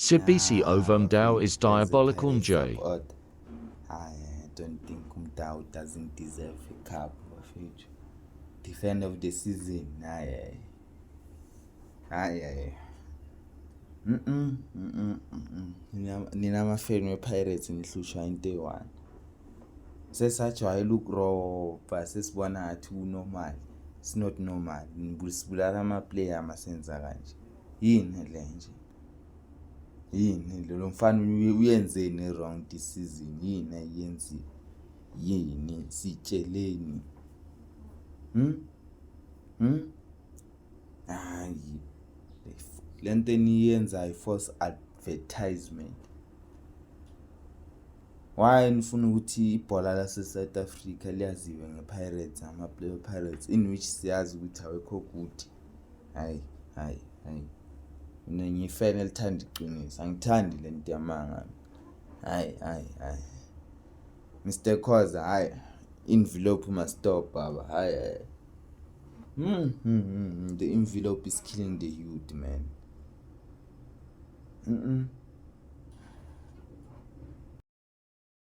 Sibisi Nah, over Mdau bafethu, is as a diabolical Pirates Nje. supporter, I don't think uMdau doesn't deserve a cup, bafethu. Defender of the season, hayi hayi hayi. Nina amafeni we-Pirates nihlushwa into eyi-one. Sesajwayela ukurobha, sesibona ngathi ku-normal. It's not normal. Sibulala ama-player masenza kanje. Yini le nje? Yini lo mfana uyenzeni wrong this season? Yini ayenzile? Yini? Sitsheleni. Hayi, lento eniyenzayo, false advertisement. Why nifuna ukuthi ibhola lase-South Africa liyaziwe nge-Pirates, ama-player Pirates, in which siyazi ukuthi awekho good? Hayi hayi hayi, mina ngiyi-fan elithanda iqiniso, angithandi lento yamanga. Hayi hayi hayi, Mr Khoza, hayi, envelope must stop, baba. Hayi hayi. The envelope is killing the youth, man.